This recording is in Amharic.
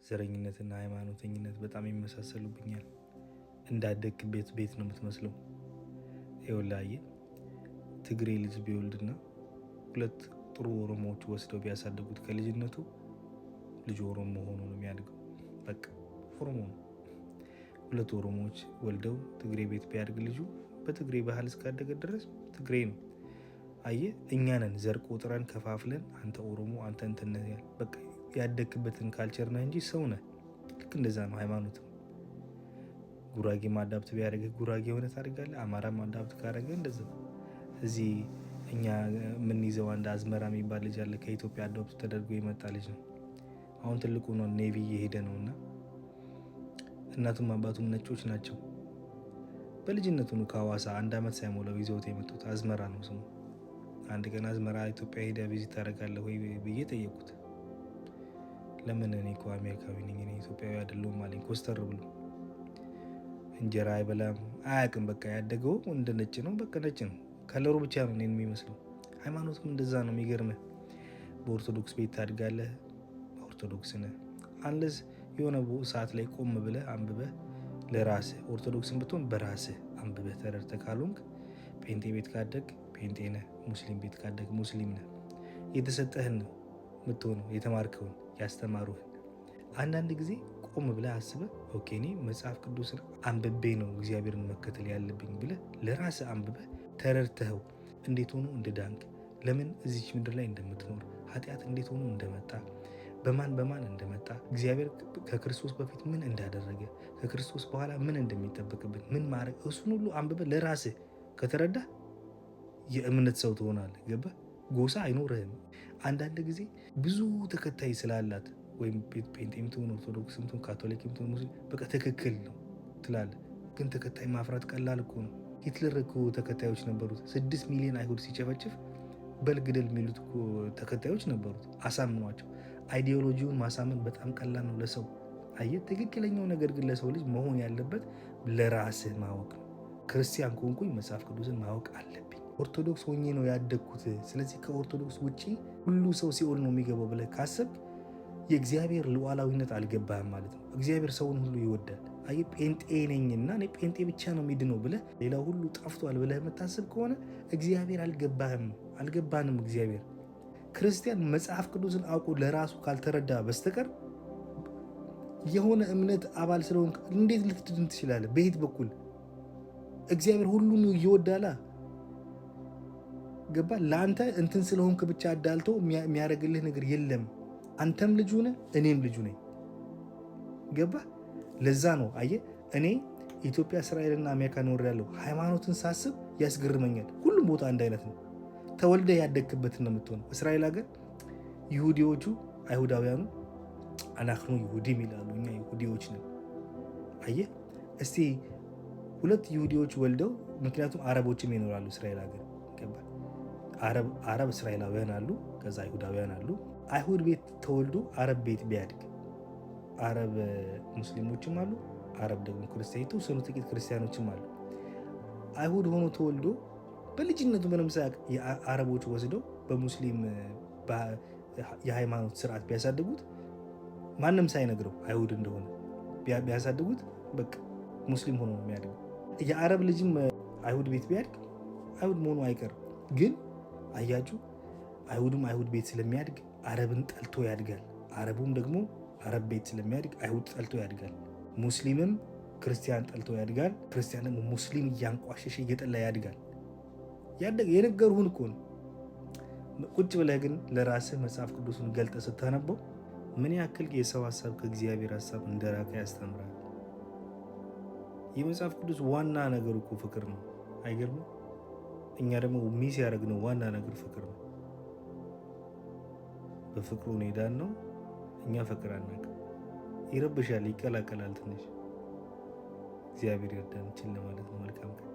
ዘረኝነትና ሃይማኖተኝነት በጣም ይመሳሰሉብኛል። እንዳደግክበት ቤት ነው የምትመስለው። ይኸውልህ አየህ፣ ትግሬ ልጅ ቢወልድና ሁለት ጥሩ ኦሮሞዎች ወስደው ቢያሳድጉት ከልጅነቱ ልጁ ኦሮሞ ሆኖ ነው የሚያድገው። በቃ ኦሮሞ ነው። ሁለት ኦሮሞዎች ወልደው ትግሬ ቤት ቢያድግ ልጁ በትግሬ ባህል እስካደገ ድረስ ትግሬ ነው። አየህ፣ እኛ ነን ዘር ቆጥረን ከፋፍለን አንተ ኦሮሞ አንተ እንትን ነህ ያል፣ በቃ ያደግክበትን culture ነህ እንጂ ሰው ነህ። ልክ እንደዛ ነው ሃይማኖትም። ጉራጌም adopt ቢያደርግህ ጉራጌ ሆነህ ታድጋለህ። አማራም adopt ካደረገ እንደዛ። እዚህ እኛ የምንይዘው አንድ አዝመራ የሚባል ልጅ አለ። ከኢትዮጵያ adopt ተደርጎ የመጣ ልጅ ነው። አሁን ትልቁ ነው፣ Navy እየሄደ ነው እና እናቱም አባቱም ነጮች ናቸው። በልጅነቱ ነው ከሐዋሳ 1 ዓመት ሳይሞላው ይዘውት የመጡት። አዝመራ ነው ስሙ። አንድ ቀን አዝመራ ኢትዮጵያ ሄደህ visit ታደርጋለህ ወይ ብዬ ጠየቁት። ለምን? እኔ እኮ አሜሪካዊ ነኝ፣ እኔ ኢትዮጵያዊ አይደለሁም አለኝ ኮስተር ብሎ። እንጀራ አይበላም፣ አያውቅም። በቃ ያደገው እንደ ነጭ ነው። በቃ ነጭ ነው። ከለሩ ብቻ ነው እኔን የሚመስለው። ሃይማኖትም እንደዛ ነው። የሚገርምህ በኦርቶዶክስ ቤት ታድጋለህ፣ ኦርቶዶክስ ነህ። Unless የሆነ ሰዓት ላይ ቆም ብለህ አንብበህ ለራስህ ኦርቶዶክስን ብትሆን በራስህ አንብበህ ተረድተህ ካልሆንክ፣ ጴንጤ ቤት ካደግክ ጴንጤ ነህ፣ ሙስሊም ቤት ካደግክ ሙስሊም ነህ። የተሰጠህን ነው የምትሆነው፣ የተማርከውን፣ ያስተማሩህን። አንዳንድ ጊዜ ቆም ብለህ አስበህ okay እኔ መጽሐፍ ቅዱስን አንብቤ ነው እግዚአብሔርን መከተል ያለብኝ ብለህ ለራስህ አንብበህ ተረድተኸው እንዴት ሆኖ እንደዳንክ፣ ለምን እዚች ምድር ላይ እንደምትኖር፣ ኃጢአት እንዴት ሆኖ እንደመጣ፣ በማን በማን እንደመጣ፣ እግዚአብሔር ከክርስቶስ በፊት ምን እንዳደረገ፣ ከክርስቶስ በኋላ ምን እንደሚጠበቅብን፣ ምን ማድረግ፣ እሱን ሁሉ አንብበህ ለራስህ ከተረዳህ የእምነት ሰው ትሆናለህ። ገባህ? ጎሳ አይኖርህም። አንዳንድ ጊዜ ብዙ ተከታይ ስላላት ወይም ጴንጤም ትሁን፣ ኦርቶዶክስም ትሁን፣ ካቶሊክም ትሁን፣ ሙስሊም በቃ ትክክል ነው ትላለህ። ግን ተከታይ ማፍራት ቀላል እኮ ነው። ሂትለር እኮ ተከታዮች ነበሩት። 6 ሚሊዮን አይሁድ ሲጨፈጭፍ በል ግደል የሚሉት እኮ ተከታዮች ነበሩት። አሳምኗቸው። Ideology ውን ማሳመን በጣም ቀላል ነው ለሰው። አየህ፣ ትክክለኛው ነገር ግን ለሰው ልጅ መሆን ያለበት ለራስህ ማወቅ ነው። ክርስቲያን ከሆንኩኝ መጽሐፍ ቅዱስን ማወቅ አለብኝ። ኦርቶዶክስ ሆኜ ነው ያደግኩት፣ ስለዚህ ከኦርቶዶክስ ውጪ ሁሉ ሰው ሲኦል ነው የሚገባው ብለህ ካሰብክ የእግዚአብሔር ሉዓላዊነት አልገባህም ማለት ነው። እግዚአብሔር ሰውን ሁሉ ይወዳል። አየህ፣ ጴንጤ ነኝና እኔ ጴንጤ ብቻ ነው የሚድነው ብለህ ሌላው ሁሉ ጠፍቷል ብለህ የምታስብ ከሆነ እግዚአብሔር አልገባህም፣ አልገባንም። እግዚአብሔር ክርስቲያን መጽሐፍ ቅዱስን አውቆ ለራሱ ካልተረዳ በስተቀር የሆነ እምነት አባል ስለሆንክ እንዴት ልትድን ትችላለህ? በየት በኩል? እግዚአብሔር ሁሉን ይወዳላ። ገባ? ለአንተ እንትን ስለሆንክ ብቻ አዳልቶ የሚያደርግልህ ነገር የለም። አንተም ልጁ ነህ፣ እኔም ልጁ ነኝ። ገባ? ለዛ ነው አየህ፣ እኔ ኢትዮጵያ፣ እስራኤልና አሜሪካ ኖሬያለሁ። ሃይማኖትን ሳስብ ያስገርመኛል። ሁሉም ቦታ አንድ አይነት ነው። ተወልደህ ያደግክበትን ነው የምትሆነው። እስራኤል ሀገር ይሁዲዎቹ፣ አይሁዳውያኑ אנחנו יהודים ይላሉ። እኛ ይሁዲዎች ነን። አየህ፣ እስቲ ሁለት ይሁዲዎች ወልደው፣ ምክንያቱም አረቦችም ይኖራሉ እስራኤል ሀገር፣ ገባ? አረብ እስራኤላውያን አሉ፣ ከዛ አይሁዳውያን አሉ። አይሁድ ቤት ተወልዶ አረብ ቤት ቢያድግ አረብ ሙስሊሞችም አሉ፣ አረብ ደግሞ ክርስቲያን፣ የተወሰኑ ጥቂት ክርስቲያኖችም አሉ። አይሁድ ሆኖ ተወልዶ በልጅነቱ ምንም ሳያውቅ የአረቦች ወስደው በሙስሊም የሃይማኖት ስርዓት ቢያሳድጉት፣ ማንም ሳይነግረው አይሁድ እንደሆነ ቢያሳድጉት በቃ ሙስሊም ሆኖ ነው የሚያድገው። የአረብ ልጅም አይሁድ ቤት ቢያድግ አይሁድ መሆኑ አይቀርም። ግን አያችሁ፣ አይሁድም አይሁድ ቤት ስለሚያድግ አረብን ጠልቶ ያድጋል። አረቡም ደግሞ አረብ ቤት ስለሚያድግ አይሁድ ጠልቶ ያድጋል። ሙስሊምም ክርስቲያን ጠልቶ ያድጋል። ክርስቲያን ደግሞ ሙስሊም እያንቋሸሸ እየጠላ ያድጋል። የነገርሁን እኮ ነው። ቁጭ ብለህ ግን ለራስህ መጽሐፍ ቅዱስን ገልጠህ ስታነበው ምን ያክል የሰው ሀሳብ ከእግዚአብሔር ሀሳብ እንደራቀ ያስተምራል። የመጽሐፍ ቅዱስ ዋና ነገሩ እኮ ፍቅር ነው። አይገርምም? እኛ ደግሞ miss ያደረግነው ዋና ነገር ፍቅር ነው። በፍቅሩ ሄዳን ነው። እኛ ፍቅር አናውቅም። ይረብሻል፣ ይቀላቀላል ትንሽ። እግዚአብሔር ይርዳን ችል ለማለት ነው። መልካም ቀን።